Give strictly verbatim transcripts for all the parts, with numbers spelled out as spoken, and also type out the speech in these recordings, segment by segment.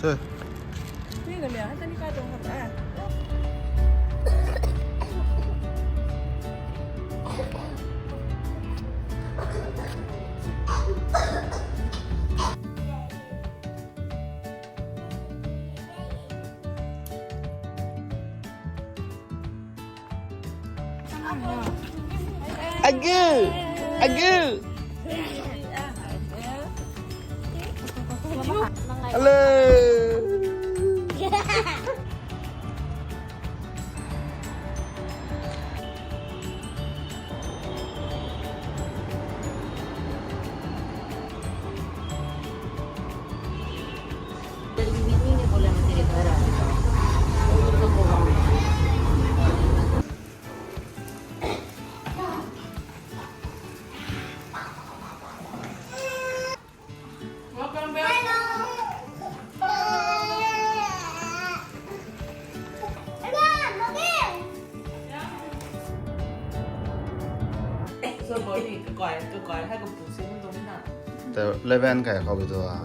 Sir. Agu! Agu! Hello! Eleven kai khou bi tu a.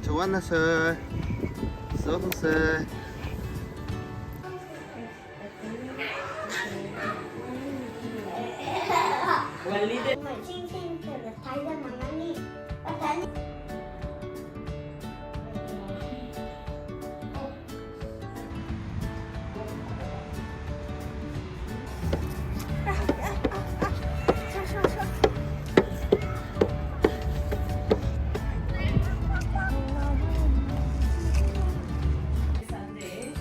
Chuan na sir. So sir. Sunday,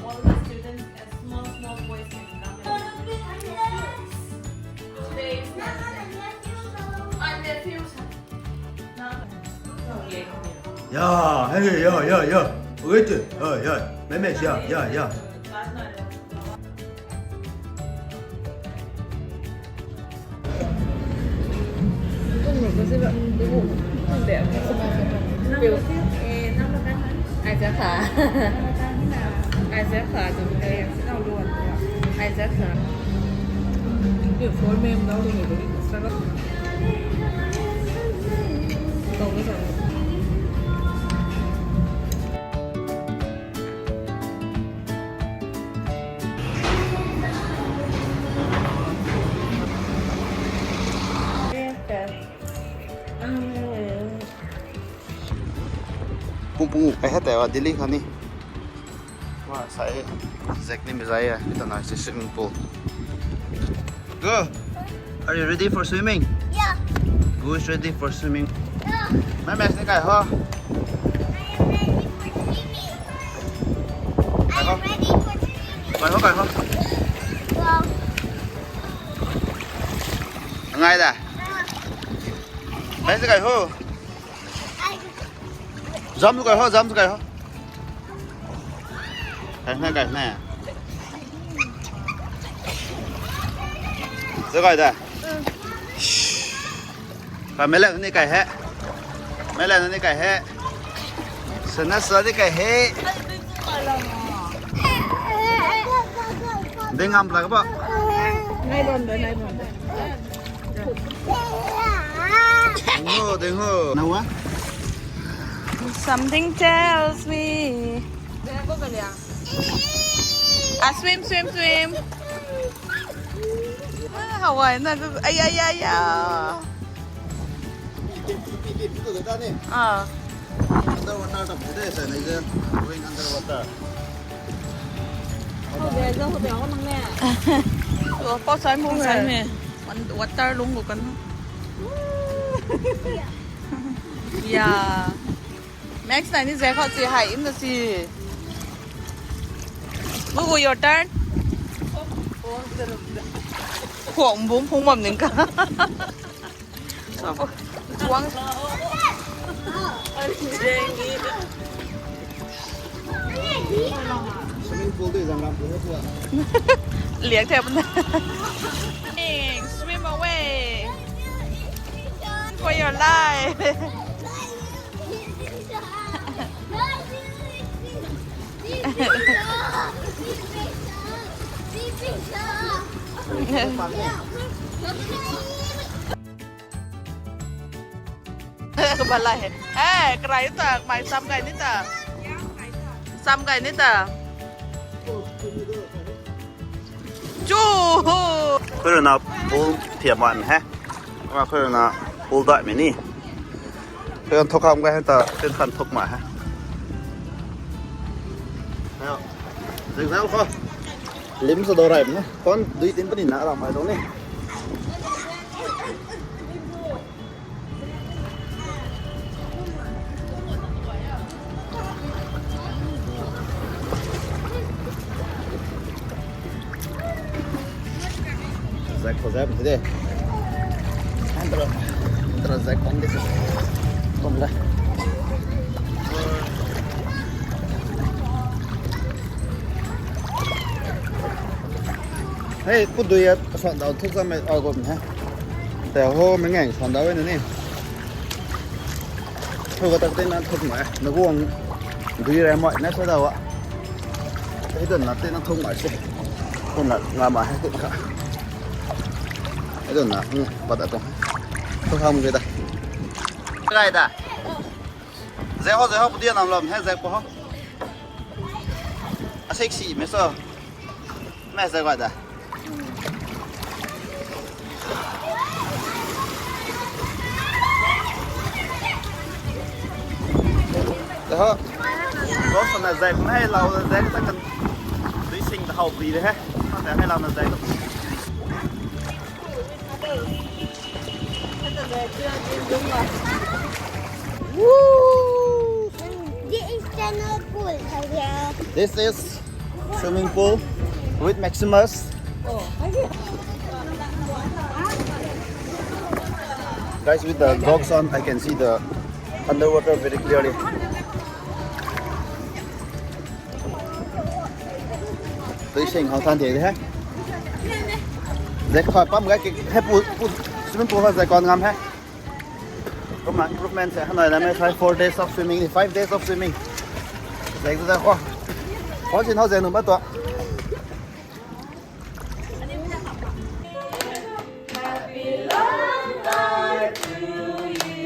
all the students and small, small boys can come and today is my nephews. Ya, hey, ya, ya, ya. Wait, ya, ya. Memes, ya, ya, ya. Pung pung kai hei tei wa Delhi khou ni. Wa sai exactly mizai ya. Ita na si swimming pool. Go. Are you ready for swimming? Yeah. Who is ready for swimming? Yeah. Memes ni kai ho? I am ready for swimming. I am ready for swimming. Kai ho, kai ho. Wow. Ngai da. Memes ni kai ho? Jump tu kai ho, jump tu kai ho. Kai na, kai na. Sa kai da. Kai mele ni kai he. Mele ni kai he. Sana sa ni kai he. Ding ngam pla ka ba. Nai bam da, nai bam da. Ding ho, ding ho. Na wa? Something tells me. Ah, swim, swim, swim. Ah, Hawaii na. Ay, ay, ay, ay. Ah. Underwater ta pui de sa nei je. Going underwater. Pau sai mung sai me. Water lung ko kan. Ya. Next time ni zek khou si hai in na si. Mugu, your turn. Kuang bum phung bam ning ka. Chuang. Swimming pool tu zang ram tu tu. Liak the bun. Swim away. For your life. Kabalai he. Eh, karai ta, mai sam kai ni ta. Sam kai ni ta. Chu! Khoi rui na pool thiam man he. Khoi rui na pool daihmei ni. Khoi rui na thuk kham kai ta, tin khan thuk ma he. Zek zau kho. Lim sa do rai na. Kon dui tin pani na ram mai dong ni. Zek ko zek de. Antara, antara zek pan de. Kom la. Hei, pu dui a suan dau thuk zam e, a, gum he. Tei ho, mei ngang suan dau e na ni. Thu ka tak tei na thuk mai, na guang dui rai mai, na sa dau a. Hei dun na tei na thuk mai se. Kun na nga ma he, kun ka. Hei dun na, hmm, pat da tuang. Thuk ham ge da. Rai da. Zek ho, zek ho, pu dia nam lam he, zek pu ho. A sexy, mei so. Mei zek gay da. Zek ho. Boss na zek mei lau da zek ta kan. Dui sing ta hau pri de he. Zek hei lau na zek. Woo! This is channel pool. This is swimming pool with Maximus. Guys, with the goggles on, I can see the underwater very clearly. Tui sing hau than the he. Zek khou pam ga ki he pu, pu, swimming pool ha zek kon ngam he. Kum na improvement se hanoi na me five, four days of swimming, five days of swimming. Zek zek khou. Khou sin hau zek num ba tu. Happy long life to you.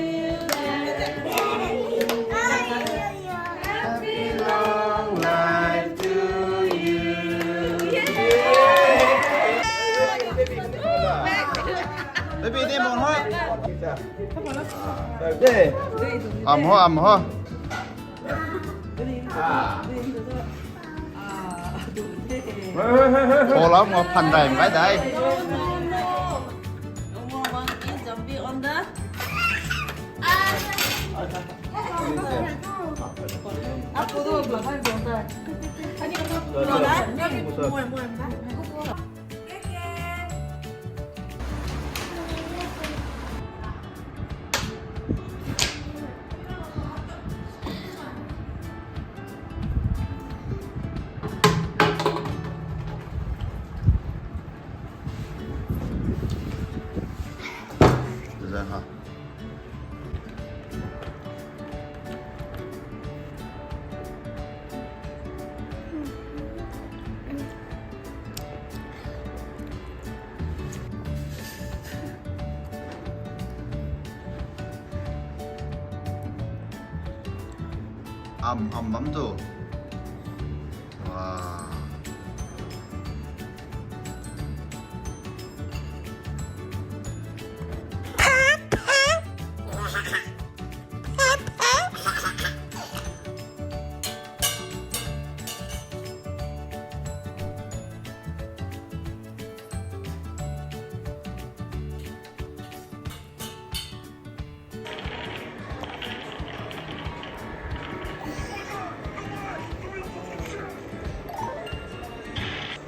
Happy long life to you. Baby, ni mon ho. Am ho, am ho. Khou lam mo phan dai mai dai. Am, am bam tu. Wow.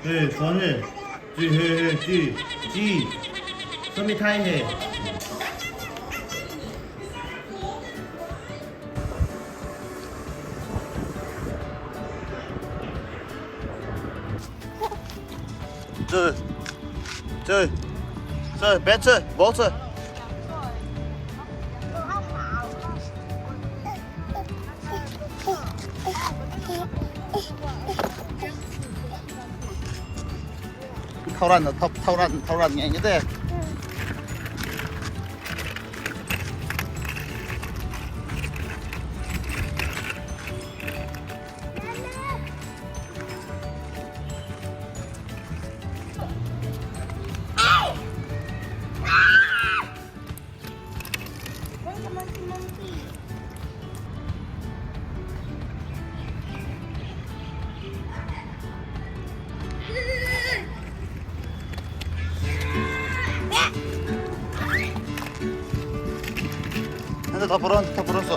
Hey, phone hey. Hey, hey, hey, chi, chi. Sami thai he. Choi, choi, choi, bet choi, bol choi. Thauran, thau, thauran, thauran nge nge de. Nang ta thapuron, thapuron so.